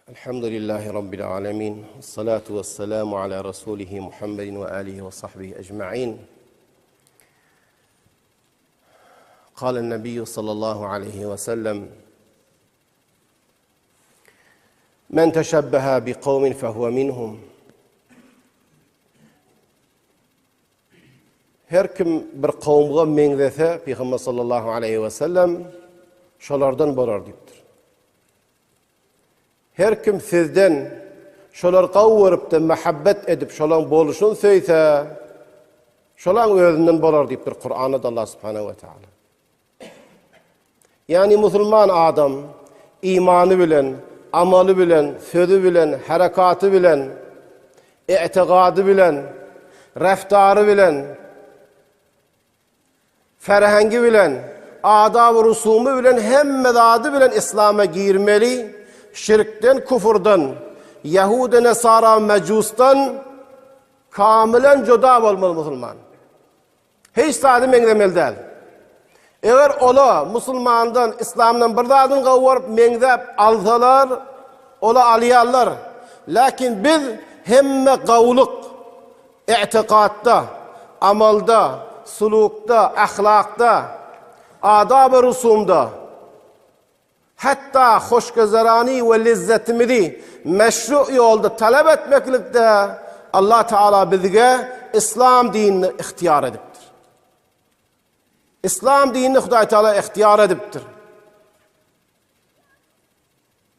Elhamdülillahi Rabbil alemin. Salatu vesselamu ala Rasulihi Muhammedin ve alihi ve sahbihi ecma'in. Kâlen Nebiyyü sallallahu aleyhi ve sellem Men teşebbehe bi kavmin fehuve minhum. Her kim bir kowumga meňzese, Pygamber sallallahu aleýhi we sellem şolardan bolar diýipdir. Her kim sizden şolar gawy görüp-de mähabbet edip şolaň boluşyny söýse, şolaň özünden bolar diýipdir Kuranda Allah subhanahu we taala. Ýagny musulman adam imany bilen, amaly bilen, sözi bilen, herekaty bilen, i'tigady bilen, reftary bilen, ferhengi bilen, adaby rusumy bilen hemme zady bilen islama girmeli, şirkden, kufurdan, ýahudy, nesara, mejusdan kamilen juda bolmaly musulman. Hiç zady meňzemeli däl. Eger ola musulmandan, islamdan bir zadyny gawaryp, meňzäp alsalar, ola alýarlar. Läkin biz hemme gawulyk i'tikatda, amalda, sulukda, ahlakda, adab-y rusumda, Hatda hoşgüzerany we lezzetimizi meşru ýolda talap etmeklikde Allah Teala bizge Yslam dinini ihtiýar edipdir. Yslam dinini Hudaý Teala ihtiýar edipdir.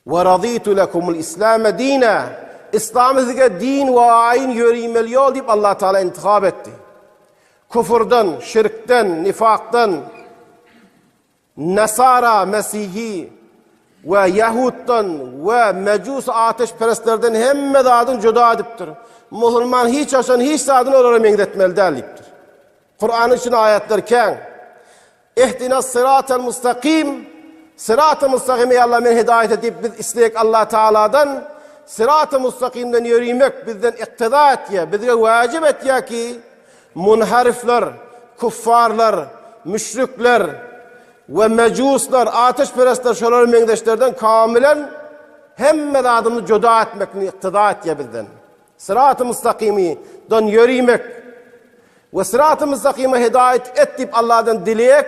We raditu lekumul islame dina. Islamy sizge din we aýyn ýörimeli ýol diýip Allah Teala intihap etdi. Kufurdan, şirkden, nifakdan Nasara, mesihi, we ýahuddan we mejus ateşperestlerden hemme zadyny juda edipdir. Musulman hiç haçan hiç zadyny olara meňzetmeli däl diýipdir. Kuranyň içinde aýatlar kän. Ihdinas syratal mustakim Syraty mustakim ey Allah men hidaýet et diýip biz isleýek Allah Taaladan syraty mustakimden ýörimek bizden iktiza etýär, bizge wajyp etýär ki Munharifler, küffarlar, müşrikler we mejuslar, ateşperestler şolara meňzeşlerden kamilen hemme zadymyzy juda etmekini iktiza etýär bizden. Syraty mustakymy dan ýörimek we syraty mustakyma hidaýat et diýip Allahdan dileýek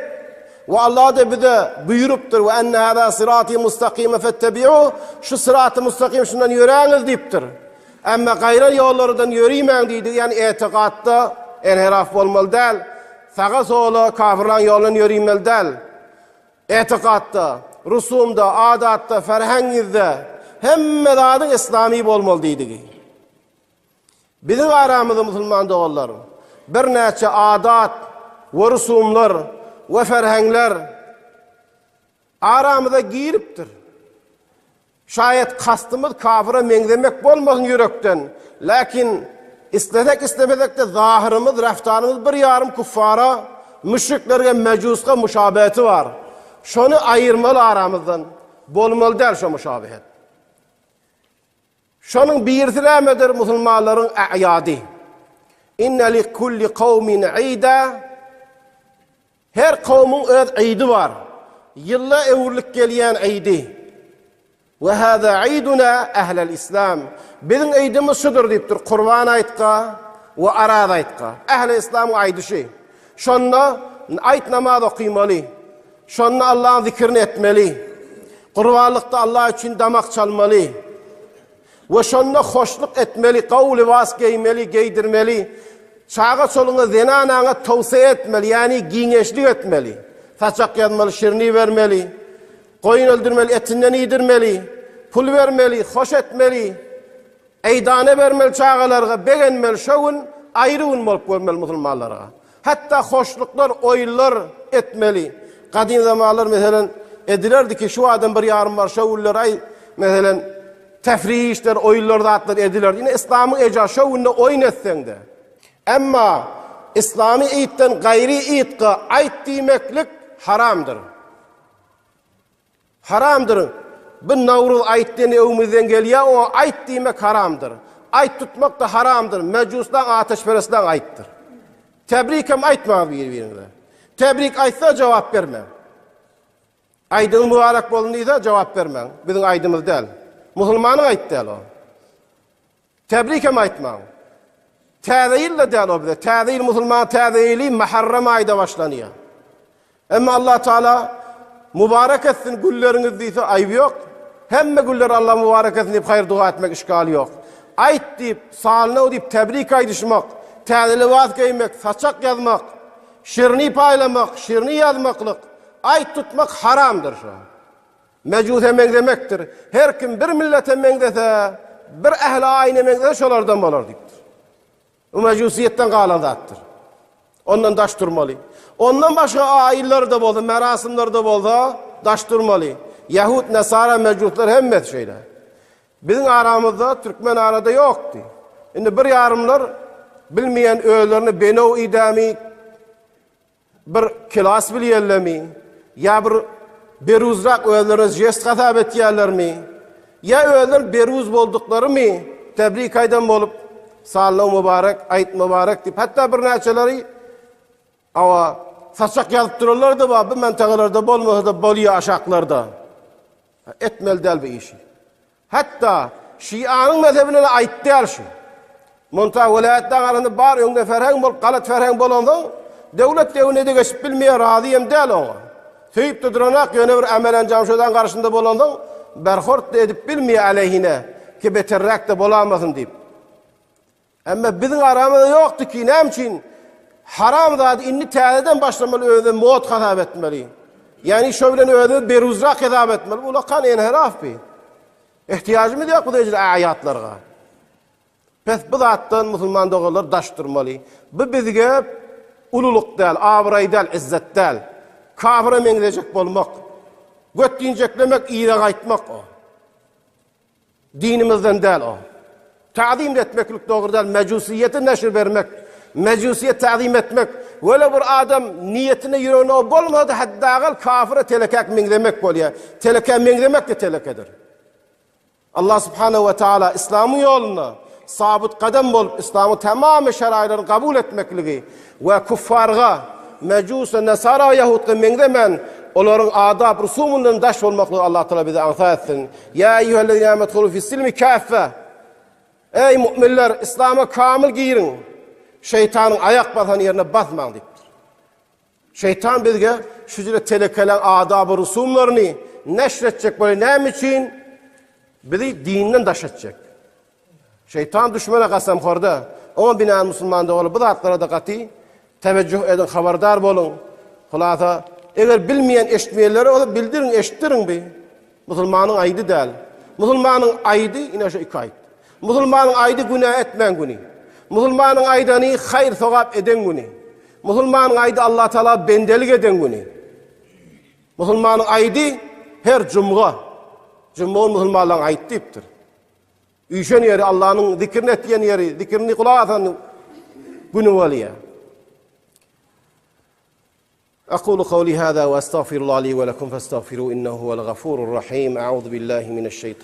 we Allah-da bize buýrupdyr we enne hâzâ syrâtî mustakîme fettebi'û şu syraty mustakim şundan ýöräňiz diýipdir. Emma gaýra ýollardan ýörimäň diýdi, ýagny etigatda enheraf bolmaly däl, saga-sola kafirlaň ýolundan ýörimeli däl. Etigatda, rusumda, adatda, ferhengizde hemme zadyň islamy bolmaly diýdigi. Biziň aramyzda musulman doganlar birnäçe adat we rusumlar we ferhengler aramyza giripdir. Şaýat kastymyz kafyra meňzemek bolmasyn ýürekden, läkin islesek islemesek-de zahyrymyz, reftarymyz bir ýarym küffara, müşriklerge, mejusga muşabeheti bar. Şony aýyrmaly aramyzdan, bolmaly däl şo muşabehet. Şonuň birisi nämedir? Musulmanlaryň a'ýady. Inne li kulli kawmin ida. Her kowmuň öz ydy bar. Ýylda öwrülip gelýän ydy. We hâzâ iduna ehlel islam. Biziň ydymyz şudur diýipdir, Kurban aýtga we Araz aýtga. Ehli islamyň aýdyşy. Şonda aýt namaz okymaly. Şonda Allahyň zikirini etmeli. Gurbanlykda Allah üçin damak çalmaly. We şonda hoşluk etmeli, gowy lybas geýmeli, geýdirmeli, çaga-çoluňa, zenanaňa towsiýe etmeli, ýagny giňeşlik etmeli. Saçak ýazmaly, şirini bermeli, goýun öldürmeli, etinden iýdirmeli, pul bermeli, hoş etmeli, eýdana bermeli çagalarga, begenmeli, şo gün aýry gün bolup görmeli musulmanlarga. Hatda hoşluklar, oýunlar etmeli. Gadym zamanlar, meselem, edilerdi ki, şu adam bir ýarym bar, şo günler, aý, meselem, tefrih işler, oýunlar zatlar edilerdi. Ine, yslamyň eja, şo günde oýun etseň-de. Emma yslamy itden gaýry itga aýt diýmeklik haramdyr. Haramdyr. Bu Nowruz aýt diýen öwümizden gelýär, oňa aýt diýmek haramdyr. Aýt tutmak-da haramdyr, mejuslaň, ateşperestleň aýtdyr. Tebrik hem aýtmaň bir-biriňize. Tebrik aýtsa jogap bermäň. Aýdyňyz mübarek bolsun diýse jogap bermäň. Biziň aýdymyz däl. Musulmanyň aýt däl o. Tebrik hem aýtmaň. Täze ýyl-da däl o bize. Täze ýyl musulman täze ýyly Muharrem aýda başlanýar. Emma Allah Taala mübarek etsin günleriňizi diýse aýby ýok. Hemme günleri Allah mübarek etsin diýip haýyr duga etmek işgali ýok. Aýt diýip, salnaw diýip tebrik aýdyşmak, täze lybas geýmek, saçak ýazmak, şirini paýlamak, şirini ýazmaklyk, aýt tutmak haramdyr şo. Mejuse meňzemekdir. Her kim bir millete meňzese, bir ähli aýyna meňzese şolardan bolar diýipdir. Bu mejusiýetden galan zatdyr. Ondan daş durmaly. Ondan başga aýyllarda bolsa, merasymlarda bolsa daş durmaly. Ýahud, Nasara, mejuslar hemmesi şeýle. Biziň aramyzda türkmen arada ýokdy. Indi bir ýarymlar bilmeýän özlerini benow idämi Bir kilas bilýärlermi? Ýa bir beruzrak özlerine žest hasap etýärlermi? Ýa özleri beruz bolduklarymy tebrik aýdan bolup, Sallyg mübarek, aýt mübarek diýip, hatda birnäçeleri awa saçak ýazyp duranlar-da bar, bu mentagalarda bolmasa-da bolýar aşaklarda. Etmeli däl bu işi. Hatda şianyň mezhebine-de aýt däl şu. Munta welaýatlaryň arasynda bar öňde ferheng bolup galat ferheng bolansoň, döwlet döwüne-de geçip bilmeýär, razy hem däl oňa. Söýüp-de duranak, ýöne bir ämel-enjam şodan garşynda bolansoň, berhort-da edip bilmeýär aleýhine, ki beterräk-de bolamasyn diýip. Emma biziň aramyzda ýokdy ki, näme üçin haram zady indi täzeden başlamaly özüne mod hasap etmeli. Ýagny şo bilen özümizi beruzrak hesap etmeli. Bu ulakan enheraf bi. Ehtiýajymyz ýok bu derejede aýatlarga. Pes bu zatdan musulman doganlar daş durmaly. Bu bizge ululyk däl, abraý däl, izzet däl. Kafyra meňzejek bolmak, göt diňjeklemek, yza gaýtmak o. Dinimizden däl o. Ta'zim etmeklik dogry däl, mejusiýete neşir bermek, mejusiýe ta'zim etmek, wele bir adam niýetinde ýüreginde o bolmasa-da häddi-agal kafyra telekäk meňzemek bolýar. Telekä meňzemek-de telekedir. Allah subhanahu we taala islamyň ýolunda sabyt gadam bolup islamyň tamamy şeraýlaryny kabul etmekligi we kuffarga, mejusa, nesara we ýahudga meňzemän olaryň adab rusumyndan daş bolmaklygy Allah taala bize aňsat etsin. Ýa eýýuhellezine âmenû fis-silmi kâffe. Eý mu'minler, islama kamyl giriň. Şeýtanyň aýak basan ýerine basmaň diýipdir. Şeýtan bizge şu jüre telekeleň adaby rusumlaryny neşr etjek bolýar. Näme üçin? Bizi dinden daş etjek. Şeýtan düşmene kasamhorda. Oňa binaen musulman doganlar bu zatlara-da gaty tewejjuh ediň, habardar boluň. Hulasa, eger bilmeýän, eşitmeýänlere bolsa bildiriň, eşitdiriň bi. Musulmanyň aýdy däl. Musulmanyň aýdy ine şu iki aýt. Musulmanyň aýdy günä etmän güni. Musulmanyň aýdany haýyr-sogap eden güni. Musulmanyň aýdy Allah Taala bendelik eden güni. Musulmanyň aýdy her jumga. Jumga musulmanlaryň aýt diýipdir. Üýşen ýeri Allanyň zikrini etýän ýeri, zikrini gulak asan güni bolýar. Aqulu kawli hada we estagfirullah li we lekum festagfiru innehu huwel gafurur rahim. A'udhu billahi mineşşeýtan.